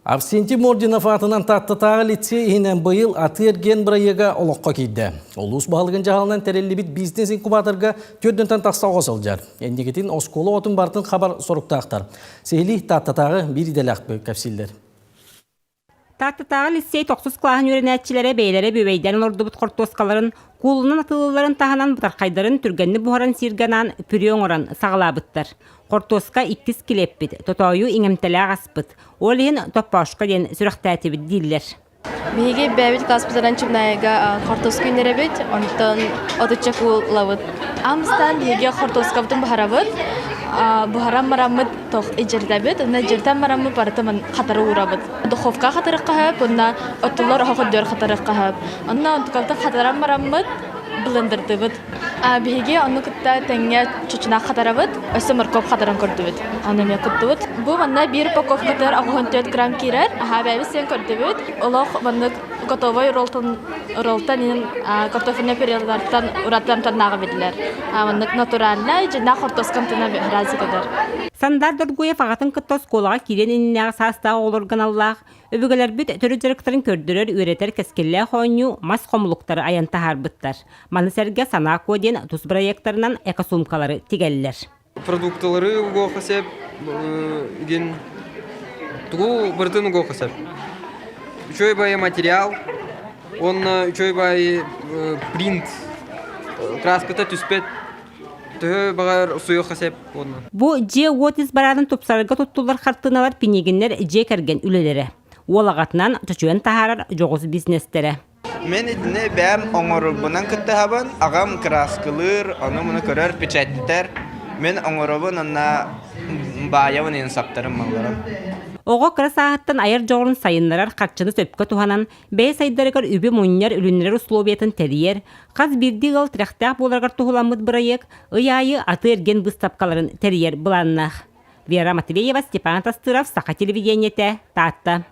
Арсентий Мординов аатынан Тааттатааҕы лицей иһинэн быйыл атыы-эргиэн бырайыага олоххо киирдэ. Улуус баһылыгын дьаһалынан тэриллибит бизнес-инкубаторга төрдүнтэн тахса оҕо сылдьар. Инникитин оскуола оҕотун барытын хабар соруктаахтар. Сиһилии Тааттатааҕы биир идэлээх кэпсииллэр. Тааттатааҕы лицей тохсус кылааһын үөрэнээччилэрэ бэйэлэрэ бүөбэйдээн олордубут хортуоскаларын куулунан атыылыылларын таһынан бытархайдарын түргэнник буһаран сииргэ анаан пюре оҥорон саҕалаабыттар. Хортуоска иккис килиэппит, тотоойу иҥэмтэлээх аспыт. Ол иһин топпоошко диэн сүрэхтээтибит дииллэр. Биһиги бэйэбит класспытынан Чымнаайыга хортуоска үүннэрэбит, онтон отучча куул ылабыт. Аан биһиги хортуоскабытын буһарабыт, буһаран бараммыт тох ижирдэбит, онно ижирдэн бараммыт барытын хатары уурабыт. Духовка хатарыкка сөп, уонна оттуллар оһох үрдүгэр хатарыкка сөп. Онно онтукабытын хатаран бараммыт блендердыбыт. Биһиги ону кытта тэҥҥэ чучунаах хатарабыт, өссө моркуоп хатаран көрдүбүт. Ону эмиэ куттубут. Бу манна биир упаковкатыгар 84 грамм киирэр. Аһаа бэйэбит сиэн көрдүбүт. Олох маннык готовай роллтон роллтон иһин картофельный пюрелартан ураты амтаннааҕы биллэр. Маннык натуральнай, дьиҥнээх хортуоска амтана разница Сандар Доргуев аҕатын кытта оскуолаҕа киириэн иннинээҕи саастаах оҕолорго аналлаах Өбүгэлэрбит төрүт дьарыктарын көрдөрөр, үөрэтэр кэскиллээх оонньуу мас хомулуктары айан таһаарбыттар. Маны сэргэ Санаа Куо диэн тус бырайыактарынан экосуумкалары тигэллэр. Продукталары угуохха сөп, игин тугу барытын угуохха сөп. Үчүгэй баайы материал уонна үчүгэй баайы принт краската түспэт төһө баҕар суйуохха сөп уонна. Бу дьиэ-уот ис бараанын тупсарарга туттуллар хартыыналар Пинигиннэр дьиэ кэргэн үлэлэрэ. Уол аҕатынан чочуйан таһаарар дьоҕус бизнестэрэ. Мин итини бэйэм оҥорорбунан кыттыһабын, аҕам кырааскылыыр, ону-муну көрөр, печаттэтэр. Мин оҥоробун уонна баайабын иһин саптарым малларым. Оҕо кыра сааһыттан айар дьоҕурун сайыннарар харчыны сөпкө туһанан, бэйэ сайдарыгар үбү мунньар, үлүннэрэр условиятын тэрийэр, хас биирдии ыал тирэхтээх буоларыгар туһуламмыт бырайыак ый аайы атыы-эргиэн быыстапкаларын тэрийэр былааннаах. Вера Матвеева, Степан Тастыров, Саха телевидениетэ, Таатта.